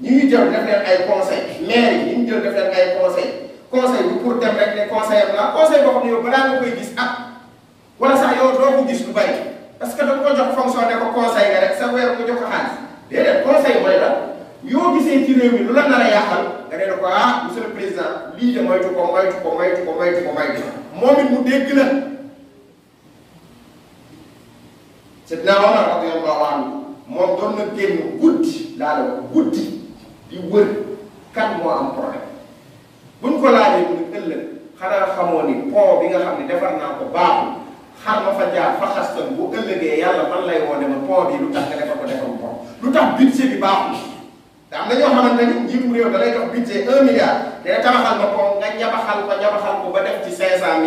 ñi ñu jël def leen ay conseil maire yi ñu jël def leen ay conseil bu pour dem rek ne conseil am la conseil boo xam ne yow balaa nga koy gis wala sax yow doo ko gis lu bari parce que da nga ko jox fonction ne ko conseil nga rek sa weer ko jox ko xaalis déedéet conseil mooy la yoo gisee ci réew mi lu la nar a yàqal nga ne ko monsieur le président lii de moytu ko moom it mu dégg la. Seydina Omar radiyallahu anhu moom doon na génn guddi laa la guddi di wër kan moo am problème buñ ko laajee mu ne ëllëg xanaa xamoo ni pont bi nga xam ne defar naa ko baaxul xar ma fa jaar fa xastan bu ëllëgee yàlla man lay woone ma pont bi lu tax nga defar ko pont lu tax budget bi baaxul te am na ñoo xamante ni njiitum réew da lay jox budget 1 milliard te tabaxal ma pont nga ñabaxal ko ba def ci 500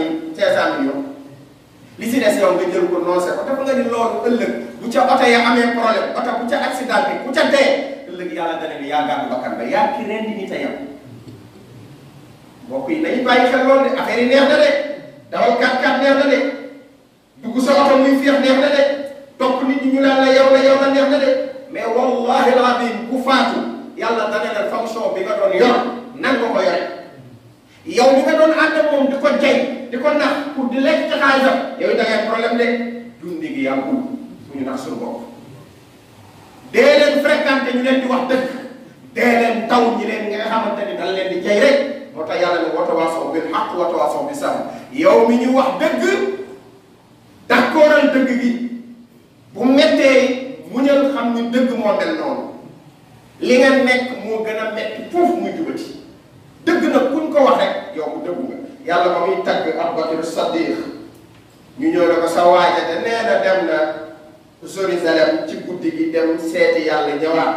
millions li si des yow nga jël ko noosé ko dafa nga ni loolu ëllëg bu ca oto ya amee problème oto bu ca accident bi bu ca dee ëllëg yàlla dana ni yaa gàddu bakkan ba yaa ki ren di nit a yam mbokk yi nañu bàyyi xel loolu de affaire yi neex na de dawal 4x4 neex na de dugg sa oto muy féex neex na de topp nit ñi ñu naan la yow la neex na de mais wallahi alazim ku faatu yàlla dana ne fonction bi nga doon yor nan nga ko yore yow li nga doon ànd moom di ko jey di ko nax pour di lekk ci xaalisam yow da ngay problème de dundi gi yàggul fu ñu nax suñu bopp dee leen fréquenté ñu leen di wax dëgg dee leen taw ñi leen nga xamante ni dañ leen di jey rek moo tax yàlla ne watawaasaw bil haqq watawaasaw bis sabr yow mi ñu wax dëgg d'accordal dëgg gi bu mettee muñal xam ni dëgg moo mel noonu li nga nekk moo gën a metti foofu muy jubati dëgg nag kuñ ko wax rek yow bu dëgg nga yàlla ba muy tagg Abubakar Saddiq ñu ñëw ne ko sa waaja de nee na dem na Jérusalem ci guddi gi dem seeti yàlla ñëwaat